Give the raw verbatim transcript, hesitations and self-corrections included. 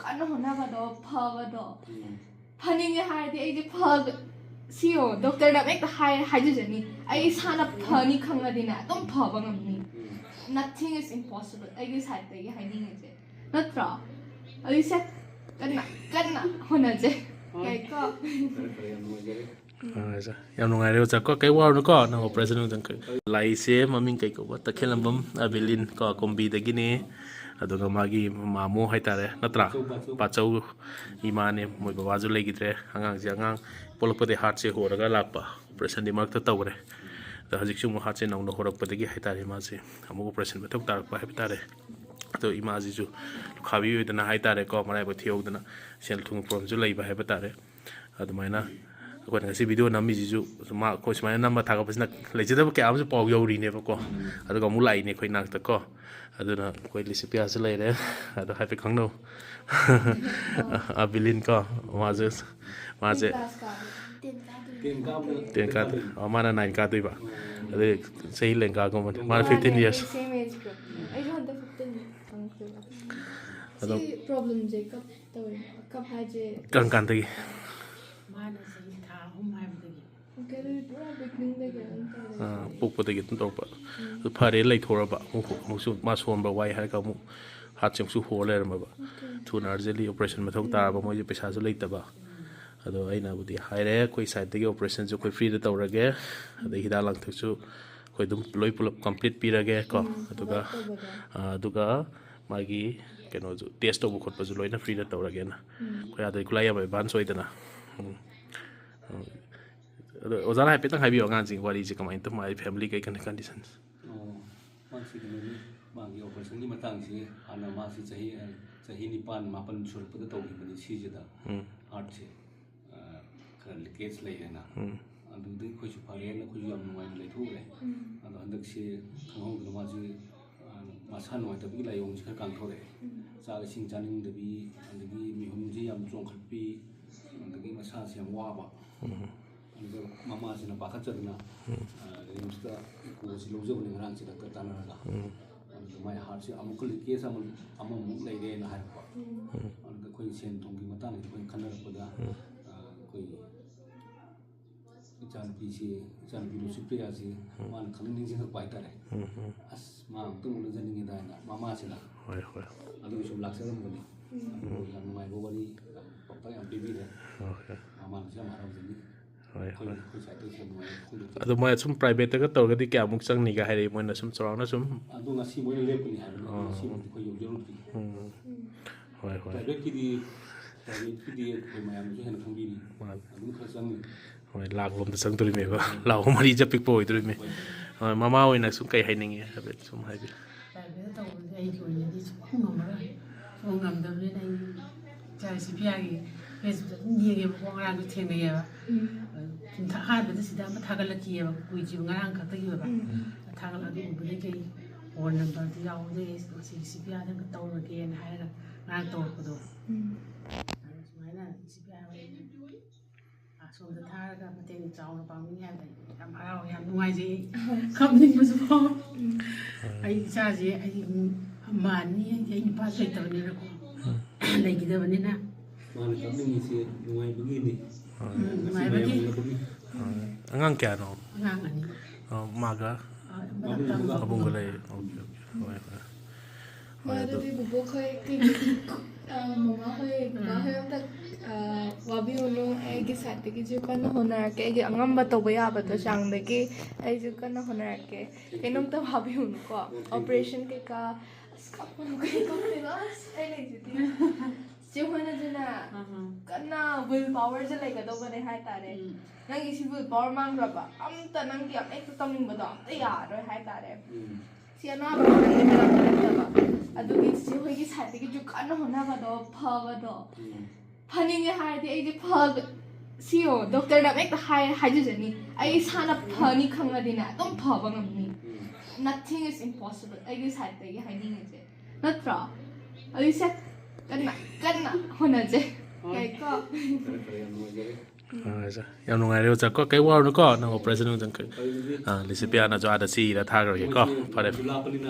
ꯀꯟꯅ ꯍꯣꯠꯅꯕꯗꯣ, ꯐꯕꯗꯣ꯫ ꯐꯅꯤꯡꯉꯦ ꯍꯥꯏꯔꯗꯤ ꯑꯩꯗꯤ ꯐꯒ-, ꯁꯤꯌꯣ, ꯗꯣꯛꯇꯔꯅ ꯍꯦꯛꯇ ꯍꯥꯏ, ꯍꯥꯏꯖꯖꯅꯤ꯫ ꯑꯩ ꯏꯁꯥꯅ ꯐꯅꯤ ꯈꯪꯉꯗꯤꯅꯦ, ꯑꯗꯨꯝ ꯐꯕ ꯉꯝꯅꯤ꯫ Nothing is impossible꯫ ꯑꯩꯒꯤ ꯁꯥꯏꯠꯇꯒꯤ ꯍꯥꯏꯅꯤꯡꯉꯤꯁꯦ, ꯅꯠꯇ꯭ꯔꯣ? ꯑꯗꯨꯏꯁꯦ ꯀꯟꯅ, ꯀꯟꯅ ꯍꯣꯠꯅꯖꯦ꯫ ꯌꯥꯏꯀꯣ? ꯑ, ꯌꯥꯝ ꯅꯨꯡꯉꯥꯏꯔꯦ ꯑꯣꯖꯥ ꯀꯣ, ꯀꯩ ꯋꯥꯔꯨꯅꯨꯀꯣ, ꯅꯪ operation ꯑꯃꯇꯪ ꯀꯩ-, ꯂꯥꯛꯏꯁꯦ ꯃꯃꯤꯡ ꯀꯩ ꯀꯧꯕ? ꯇꯈꯦꯜꯂꯝꯕꯝ ꯑꯕꯤꯂꯤꯟ ꯀꯣ, ꯀꯨꯝꯕꯤꯗꯒꯤꯅꯦ꯫ ꯑꯗꯨꯒ ꯃꯥꯒꯤ ꯃꯥꯃꯣ ꯍꯥꯏꯇꯥꯔꯦ, ꯅꯠꯇ꯭ꯔꯥ? ꯄꯥꯆꯧ, ꯄꯥꯆꯧ꯫ ꯄꯥꯆꯧ ꯏꯃꯥꯅꯦ, ꯃꯣꯏ ꯕꯕꯥꯁꯨ ꯂꯩꯈꯤꯗ꯭ꯔꯦ꯫ ꯑꯉꯥꯡꯁꯦ, ꯑꯉꯥꯡ ꯄꯣꯛꯂꯛꯄꯗꯒꯤ heartꯁꯦ ꯍꯣꯔꯒ ꯂꯥꯛꯄ, operationꯗꯤ ꯃꯔꯛꯇ ꯇꯧꯈ꯭ꯔꯦ꯫ ꯑꯗꯣ ꯍꯧꯖꯤꯛꯁꯨ ꯑꯃꯨꯛ heartꯁꯦ ꯅꯧꯅ ꯍꯣꯔꯛꯄꯗꯒꯤ ꯍꯥꯏꯇꯥꯔꯦ ꯃꯥꯁꯦ ꯑꯃꯨꯛ operation ꯃꯊꯧ ꯇꯥꯔꯛꯄ ꯍꯥꯏꯕ ꯇꯥꯔꯦ꯫ ꯑꯗꯣ ꯏꯃꯥꯁꯤꯁꯨ ꯂꯨꯈꯥꯕꯤ ꯑꯣꯏꯗꯅ ꯍꯥꯏꯇꯥꯔꯦꯀꯣ, ꯃꯔꯥꯏꯕꯛ ꯊꯤꯍꯧꯗꯅ ꯁꯦꯜ ꯊꯨꯝꯒꯤ problemꯁꯨ ꯂꯩꯕ ꯍꯥꯏꯕ ꯇꯥꯔꯦ꯫ ꯑꯗꯨꯃꯥꯏꯅ ꯑꯩꯈꯣꯏꯅ ꯉꯁꯤ video ꯅꯝꯃꯤꯁꯤꯁꯨ ꯃꯥ, ꯑꯩꯈꯣꯏ ꯁꯨꯃꯥꯏꯅ ꯅꯝꯕ ꯊꯥꯒꯠꯄꯁꯤꯅ ꯂꯩꯖꯗꯕ ꯀꯌꯥ ꯑꯃꯁꯨ ꯄꯥꯎ ꯌꯧꯔꯤꯅꯦꯕꯀꯣ꯫ ꯑꯗꯨꯒ ꯑꯃꯨꯛ ꯂꯥꯛꯏꯅꯦ ꯑꯩꯈꯣꯏ ꯅꯥꯛꯇ ꯀꯣ꯫ ꯑꯗꯨꯅ ꯑꯩꯈꯣꯏ ꯂꯤꯁꯤꯄꯤꯌꯥꯁꯨ ꯂꯩꯔꯦ, ꯑꯗꯣ ꯍꯥꯏꯐꯦꯠ ꯈꯪꯅꯧ꯫ ꯑꯕꯤꯂꯤꯟ ꯀꯣ, ꯃꯥꯁꯦ, ꯃꯥꯁꯦ class ꯀꯥꯕ꯫ Ten ꯀꯥꯕ꯫ Ten ꯀꯥꯗꯣꯏ-, ꯑꯣ, ꯃꯥꯅ nine ꯀꯥꯗꯣꯏꯕ꯫ ꯑꯗꯩ ꯆꯍꯤ ꯂꯦꯡꯒꯥꯒꯨꯝꯕꯅꯤ꯫ ꯃꯥꯅ fifteen years꯫ Same age group꯫ ꯑꯩꯁꯨ ꯍꯟꯗꯛ fifteen ꯐꯪꯉꯛꯇꯣꯏꯕ꯫ ꯑꯗꯣ ꯁꯤ problemꯁꯦ ꯀꯞ ꯇꯧꯋꯦ꯫ ꯀꯞ ꯍꯥꯏꯁꯦ ꯀꯔꯝ ꯀꯥꯟꯗꯒꯤ? ꯃꯥꯅ ꯆꯍꯤ ꯊꯥ ꯑꯍꯨꯝ ꯍꯥꯏꯕꯗꯒꯤ꯫ Okay, ꯑꯗꯨꯗꯤ ꯄꯨꯔꯥ beginningꯗꯒꯤ ꯑꯗꯨꯝ ꯇꯧꯔꯦ꯫ ꯑꯥ, ꯄꯣꯛꯄꯗꯒꯤ ꯑꯗꯨꯝ ꯇꯧꯔꯛꯄ꯫ ꯎꯝ꯫ ꯑꯗꯨ ꯐꯔꯦ ꯂꯩꯊꯣꯔꯕ꯫ ꯑꯃꯨꯛ, ꯑꯃꯨꯛꯁꯨ ꯃꯥ ꯁꯣꯟꯕ ꯋꯥꯏ ꯍꯥꯏꯔꯒ ꯑꯃꯨꯛ heartꯁꯦ ꯑꯃꯨꯛꯁꯨ ꯍꯣꯔ ꯂꯩꯔꯝꯃꯕ꯫ Okay꯫ ꯊꯨꯅ urgently operation ꯃꯊꯧ ꯇꯥꯔꯕ, ꯎꯝ꯫ ꯃꯣꯏꯁꯨ ꯄꯩꯁꯥꯁꯨ ꯂꯩꯇꯕ꯫ ꯑꯗꯣ ꯑꯩꯅꯕꯨꯗꯤ ꯍꯥꯏꯔꯦ, ꯑꯩꯈꯣꯏ sideꯇꯒꯤ operationꯁꯨ ꯑꯩꯈꯣꯏ freeꯗ ꯇꯧꯔꯒꯦ, ꯑꯗꯩ ꯍꯤꯗꯥꯛ ꯂꯥꯡꯊꯛꯁꯨ ꯑꯩꯈꯣꯏ ꯑꯗꯨꯝ ꯂꯣꯏ ꯄꯨꯂꯞ complete ꯄꯤꯔꯒꯦ ꯀꯣ꯫ ꯎꯝ, ꯑꯗꯨꯒ, ꯄꯨꯂꯞ ꯇꯧꯕꯗ꯫ ꯑꯥ, ꯑꯗꯨꯒ ꯃꯥꯒꯤ ꯀꯩꯅꯣꯁꯨ, test ꯇꯧꯕ ꯈꯣꯠꯄꯁꯨ ꯂꯣꯏꯅ freeꯗ ꯇꯧꯔꯒꯦꯅ꯫ ꯎꯝ꯫ ꯑꯩꯈꯣꯏ ꯑꯗꯩ ꯈꯨꯠꯂꯥꯏ ꯌꯥꯝ advance ꯑꯣꯏꯗꯅ꯫ ꯎꯝ꯫ ꯎꯝ꯫ ꯑꯗꯣ ꯑꯣꯖꯥꯅ ꯍꯥꯏꯐꯦꯠꯇꯪ ꯍꯥꯏꯕꯤꯌꯨ, ꯑꯉꯥꯡꯁꯤꯡ ꯋꯥꯔꯤꯁꯦ ꯀꯃꯥꯏꯅ ꯇꯧ-, ꯃꯥꯒꯤ family ꯀꯩ ꯀꯩꯅꯣ conditions? ꯑꯣ, ꯃꯥꯁꯤ ꯀꯩꯅꯣꯅꯤ, ꯃꯥꯒꯤ operationꯒꯤ ꯃꯇꯥꯡꯁꯤ ꯍꯥꯟꯅ ꯃꯥꯁꯤ ꯆꯍꯤ, ꯑ, ꯆꯍꯤ ꯅꯤꯄꯥꯟ, ꯃꯥꯄꯟ ꯁꯨꯔꯛꯄꯗ ꯇꯧꯈꯤꯕꯅꯤ ꯁꯤꯁꯤꯗ꯫ ꯎꯝ꯫ Heartꯁꯦ, ꯑ, ꯈꯔ leakage ꯂꯩ ꯍꯥꯏꯅ꯫ ꯎꯝ꯫ ꯑꯗꯨꯗꯒꯤ ꯑꯩꯈꯣꯏꯁꯨ ꯐꯔꯦꯅ ꯑꯩꯈꯣꯏꯁꯨ ꯌꯥꯝ ꯅꯨꯡꯉꯥꯏꯅ ꯂꯩꯊꯣꯛꯎꯔꯦ꯫ ꯎꯝ꯫ ꯑꯗꯣ ꯍꯟꯗꯛꯁꯤ ꯈꯪꯍꯧꯗꯅ ꯃꯥꯁꯤ, ꯑ, ꯃꯁꯥ ꯅꯨꯡꯉꯥꯏꯇꯕꯒꯤ ꯂꯥꯏꯑꯣꯡꯁꯤ ꯈꯔ ꯀꯥꯡꯊꯣꯔꯛꯑꯦ꯫ ꯎꯝ꯫ ꯆꯥꯛ ꯏꯁꯤꯡ ꯆꯥꯅꯤꯡꯗꯕꯤ, ꯑꯗꯒꯤ ꯃꯤꯍꯨꯟꯁꯤ ꯌꯥꯝ ꯆꯣꯡꯈꯠꯄꯤ, ꯑꯗꯒꯤ ꯃꯁꯥꯁꯤ ꯌꯥꯝ ꯋꯥꯕ꯫ ꯎꯝ꯫ ꯑꯗꯨꯗ ꯃꯃꯥꯁꯤꯅ ꯄꯥꯈꯠꯆꯗꯅ, ꯎꯝ꯫ ꯑ, RIMSꯇ echoꯁꯤ ꯂꯧꯖꯕꯅꯤ ꯉꯔꯥꯡꯁꯦ ꯗꯥꯛꯇꯔ ꯇꯥꯟꯅꯔꯒ꯫ ꯎꯝ꯫ ꯑꯗꯨꯗ ꯃꯥꯏ heartꯁꯤ ꯑꯃꯨꯛꯀ leakageꯁꯦ ꯑꯃ, ꯑꯃꯃꯨꯛ ꯂꯩꯔꯦꯅ ꯍꯥꯏꯔꯛꯄ꯫ ꯎꯝ꯫ ꯎꯝ꯫ ꯁꯦꯟ ꯊꯨꯝꯒꯤ ꯃꯇꯥꯡꯗ ꯑꯩꯈꯣꯏꯅ ꯈꯟꯅꯔꯛꯄꯗ, ꯑ, ꯑꯩꯈꯣꯏꯒꯤ ꯏꯆꯥꯅꯨꯄꯤꯁꯤ, ꯏꯆꯥꯅꯨꯄꯤ ꯂꯨꯁꯤꯄ꯭ꯔꯤꯌꯥꯁꯤ ꯃꯥꯅ ꯈꯪꯅꯤꯡ ꯅꯤꯡꯁꯤꯡꯉꯛꯄ ꯍꯥꯏꯇꯥꯔꯦ꯫ "ꯑꯁ, ꯃꯥ ꯑꯃꯨꯛꯇꯪ ꯎꯅꯖꯅꯤꯡꯉꯤꯗ" ꯍꯥꯏꯅ ꯃꯃꯥꯁꯤꯅ꯫ ꯍꯣꯏ, ꯍꯣꯏ꯫ ꯑꯗꯨꯒꯤ ꯁꯨꯝ ꯂꯥꯛꯆꯔꯝꯕꯅꯤ꯫ ꯑꯗꯨꯕꯨ ꯌꯥꯝ ꯅꯨꯡꯉꯥꯏꯕ ꯋꯥꯔꯤ, ꯌꯥꯝ ꯄꯥꯎꯇꯥꯛ ꯌꯥꯝ ꯄꯤꯕꯤꯔꯦ꯫ ꯍꯣꯏ, ꯍꯣꯏ꯫ ꯃꯃꯥꯅꯁꯨ ꯌꯥꯝ ꯍꯔꯥꯎꯖꯅꯤ꯫ ꯍꯣꯏ, ꯑꯩꯈꯣꯏ, ꯍꯣꯏ꯫ ꯑꯩꯈꯣꯏ ꯁꯥꯏꯠꯇꯒꯤ ꯁꯦꯟ ꯅꯨꯡꯉꯥꯏ ꯈꯪꯗꯣꯛꯄ꯫ ꯑꯗꯣ ꯃꯣꯏ ꯁꯨꯝ ꯄ꯭ꯔꯥꯏꯚꯦꯠꯇꯒ ꯇꯧꯔꯒꯗꯤ ꯀꯌꯥꯃꯨꯛ ꯆꯪꯅꯤꯒꯦ ꯍꯥꯏꯔꯛꯏ ꯃꯣꯏꯅ ꯁꯨꯝ ꯆꯥꯎꯔꯥꯛꯅ ꯁꯨꯝ? ꯑꯗꯣ ꯉꯁꯤ ꯃꯣꯏꯅ ꯂꯦꯞꯀꯅꯤ ꯍꯥꯏꯕꯅꯤ꯫ ꯑꯣ꯫ ꯉꯁꯤꯃꯛꯇꯤ ꯑꯩꯈꯣꯏ ꯌꯧꯖꯔꯨꯗ꯭ꯔꯤ꯫ ꯎꯝ꯫ ꯍꯣꯏ, ꯍꯣꯏ꯫ ꯄ꯭ꯔꯥꯏꯚꯦꯠꯀꯤꯗꯤ, ꯄ꯭ꯔꯥꯏꯚꯦꯠꯀꯤꯗꯤ ꯑꯩꯈꯣꯏ ꯃꯌꯥꯝꯅꯁꯨ ꯍꯦꯟꯅ ꯈꯪꯕꯤꯔꯤ꯫ ꯃꯥꯅꯤ꯫ ꯑꯗꯨꯝ ꯈꯔ ꯆꯪꯅꯤ꯫ ꯍꯣꯏ, ꯂꯥꯛ ꯂꯣꯝꯗ ꯆꯪꯗꯣꯔꯤꯃꯦꯕ꯫ ꯂꯥꯛ ꯑꯍꯨꯝ ꯃꯔꯤ ꯆꯠꯄꯤꯛꯄ ꯑꯣꯏꯗꯣꯔꯤꯃꯦ꯫ ꯍꯣꯏ꯫ ꯍꯣꯏ, ꯃꯃꯥ ꯑꯣꯏꯅ ꯁꯨꯝ ꯀꯩ ꯍꯥꯏꯅꯤꯡꯉꯤ ꯍꯥꯏꯐꯦꯠ ꯁꯨꯝ ꯍꯥꯏꯕꯤꯌꯨ꯫ ꯄ꯭ꯔꯥꯏꯚꯦꯠꯇ ꯇꯧꯕꯗꯤ ꯑꯩꯒꯤ ꯑꯣꯏꯅꯗꯤ ꯁꯨꯡꯉꯝ ꯉꯝꯃꯔꯣꯏ꯫ ꯁꯨꯡꯉꯝ ꯉꯝꯗꯕꯅꯤꯅ ꯑꯩ ꯏꯆꯥ ꯁꯤꯄꯤꯌꯥꯒꯤ ꯐꯦꯁꯕꯨꯛꯇ ꯑꯗꯨꯝ ꯌꯦꯡꯉꯦꯕꯀꯣ, ꯉꯔꯥꯡꯁꯨ ꯊꯦꯡꯅꯩꯌꯦꯕ꯫ ꯎꯝ꯫ ꯑꯗꯨ ꯁꯨꯝ ꯊꯥ-, ꯑꯍꯥꯟꯕꯗ ꯁꯤꯗ ꯑꯃ ꯊꯥꯒꯠꯂꯛꯈꯤꯑꯕ, ꯀꯨꯏꯗ꯭ꯔꯤꯕ, ꯉꯔꯥꯡ ꯈꯛꯇꯒꯤ ꯑꯣꯏꯕ꯫ ꯎꯝ꯫ ꯊꯥꯒꯠꯂꯛ-, ꯑꯗꯨ ꯎꯕꯗꯒꯤ ꯑꯩ ꯐꯣꯟ ꯅꯝꯕꯔꯗꯤ ꯌꯥꯎꯕꯗꯒꯤ ꯑꯩ ꯁꯤꯒꯤ ꯁꯤꯄꯤꯌꯥꯗ ꯑꯝꯇ ꯇꯧꯔꯒꯦꯅ ꯍꯥꯏꯔꯒ ꯉꯔꯥꯡ ꯇꯧꯔꯛꯄꯗꯣ꯫ ꯎꯝ꯫ ꯑꯗꯨ ꯁꯨꯃꯥꯏꯅ ꯁꯤꯄꯤꯌꯥ ꯍꯣꯏ ꯑꯁꯣꯝꯗ ꯊꯥꯔꯒ ꯃꯇꯦꯡ ꯆꯥꯎꯅ ꯄꯥꯡꯕꯤꯅꯤ ꯍꯥꯏꯕꯗ ꯑꯩ ꯌꯥꯝ ꯍꯔꯥꯎꯋꯦ, ꯌꯥꯝ ꯅꯨꯡꯉꯥꯏꯖꯩ꯫ ꯑꯩ ꯀꯞꯅꯤꯡꯕꯁꯨ ꯐꯥꯎ꯫ ꯎꯝ꯫ ꯑꯩ ꯏꯆꯥꯁꯦ ꯑꯩ ꯃꯥꯅꯤ, ꯑꯩ ꯅꯨꯄꯥꯁꯨ ꯂꯩꯇꯕꯅꯤꯅꯀꯣ꯫ ꯎꯝ꯫ ꯂꯩꯈꯤꯗꯕꯅꯤꯅ꯫ ꯃꯥꯅ ꯀꯞꯅꯤꯡꯉꯤꯁꯤ ꯅꯨꯡꯉꯥꯏꯕꯒꯤꯅꯤ꯫ ꯍꯣꯏ꯫ ꯎꯝ, ꯉꯁꯤ ꯅꯨꯡꯉꯥꯏꯕꯒꯤ꯫ ꯃꯌꯥꯝ ꯎꯅꯕꯒꯤ꯫ ꯍꯣꯏ꯫ ꯑꯉꯥꯡ ꯀꯌꯥꯅꯣ? ꯑꯉꯥꯡ ꯑꯅꯤ꯫ ꯑꯣ, ꯃꯥꯒ? ꯑ, ꯑꯃꯅ ꯃꯕꯨꯡꯒ? ꯇꯝꯕ꯫ ꯃꯕꯨꯡꯒ ꯂꯩ꯫ Okay, okay. ꯍꯣꯏ, ꯍꯣꯏ꯫ ꯍꯣꯏ, ꯍꯣꯏ, ꯑꯗꯨ ꯑꯗꯨꯗꯤ ꯕꯨꯕꯣꯛ ꯈꯣꯏ ꯀꯩꯀꯩ, ꯑ, ꯃꯃꯥ ꯍꯣꯏ, ꯕꯕꯥ ꯍꯣꯏ ꯑꯝꯇ, ꯑ, ꯋꯥꯕꯤꯔꯨꯅꯨ꯫ ꯑꯩꯒꯤ ꯁꯥꯏꯠꯇꯒꯤꯁꯨ ꯀꯟꯅ ꯍꯣꯠꯅꯔꯛꯀꯦ꯫ ꯑꯩꯒꯤ ꯑꯉꯝꯕ ꯇꯧꯕ ꯌꯥꯕꯗꯣ ꯆꯥꯡꯗꯒꯤ ꯑꯩꯁꯨ ꯀꯟꯅ ꯍꯣꯠꯅꯔꯛꯀꯦ꯫ ꯀꯩꯅꯣꯝꯇ ꯋꯥꯕꯤꯔꯨꯅꯨꯀꯣ꯫ ꯑꯣꯄꯔꯦꯁꯟ ꯀꯩꯀꯥ, ꯑꯁ, ꯀꯞꯄꯅꯨ, ꯀꯩ ꯀꯞꯇꯣꯏꯅꯣ? ꯑꯁ, ꯑꯩ ꯂꯩꯁꯤꯗꯤ꯫ ꯆꯦ ꯍꯣꯏꯅꯁꯨꯅꯦ, ꯑꯍꯥ꯫ ꯀꯟꯅ ꯋꯤꯜ ꯄꯥꯋꯔꯁꯦ ꯂꯩꯒꯗꯧꯕꯅꯦ ꯍꯥꯏꯇꯥꯔꯦ꯫ ꯎꯝ꯫ ꯅꯪꯒꯤ ꯁꯤ ꯋꯤꯜ ꯄꯥꯋꯔ ꯃꯥꯡꯈ꯭ꯔꯕ, ꯑꯝꯇ ꯅꯪꯒꯤ ꯑꯃ ꯍꯦꯛꯇ ꯇꯧꯅꯤꯡꯕꯗꯣ ꯑꯝꯇ ꯌꯥꯔꯔꯣꯏ ꯍꯥꯏꯇꯥꯔꯦ꯫ ꯎꯝ꯫ ꯁꯤ ꯑꯅꯥꯕ ꯈꯛꯇꯪꯒꯤ ꯃꯔꯝꯗ ꯅꯠꯇꯕ, ꯑꯗꯨꯒꯤ ꯆꯦ ꯍꯣꯏꯒꯤ ꯁꯥꯏꯠꯇꯒꯤꯁꯨ ꯀꯟꯅ ꯍꯣꯠꯅꯕꯗꯣ, ꯐꯕꯗꯣ꯫ ꯎꯝ꯫ ꯐꯅꯤꯡꯉꯦ ꯍꯥꯏꯔꯗꯤ ꯑꯩꯗꯤ ꯐꯕ-, ꯁꯤ ꯌꯦꯡꯉꯣ, ꯗꯣꯛꯇꯔꯅ ꯑꯃ ꯍꯦꯛꯇ ꯍꯥꯏ-, ꯍꯥꯏꯖꯁꯅꯤ, ꯑꯩ ꯏꯁꯥꯅ ꯐꯅꯤ ꯈꯪꯉꯗꯤꯅꯦ, ꯑꯗꯨꯝ ꯐꯕ ꯉꯝꯅꯤ꯫ ꯎꯝ꯫ Nothing is impossible, ꯑꯩꯒꯤ ꯁꯥꯏꯠꯇꯒꯤ ꯍꯥꯏꯅꯤꯡꯉꯤꯁꯦ, ꯅꯠꯇ꯭ꯔꯣ? ꯑꯗꯨꯏꯁꯦ ꯀꯟꯅ, ꯀꯟꯅ ꯍꯣꯠꯅꯖꯦ꯫ ꯍꯣꯏ꯫ ꯌꯥꯏꯀꯣ? ꯐꯔꯦ, ꯐꯔꯦ, ꯌꯥꯝ ꯅꯨꯡꯉꯥꯏꯖꯔꯦ꯫ ꯎꯝ꯫ ꯍꯣꯏ, ꯁꯦ꯫ ꯌꯥꯝ ꯅꯨꯡꯉꯥꯏꯔꯦ ꯑꯣꯖꯥ ꯀꯣ, ꯀꯩ ꯋꯥꯔꯨꯅꯨꯀꯣ, ꯅꯪ ꯑꯣꯄꯔꯦꯁꯟ ꯅꯨꯡꯖꯪ ꯀꯩ-, ꯑꯗꯨꯗꯤ ꯑꯥ, ꯂꯤꯁꯤꯄꯤꯌꯥꯅꯁꯨ ꯑꯥꯗ ꯆꯦ ꯏꯔ ꯊꯥꯈ꯭ꯔꯒꯦꯀꯣ꯫ ꯃꯣꯏꯁꯦ ꯐꯔꯦ꯫ ꯂꯥꯞꯄꯅꯤꯅ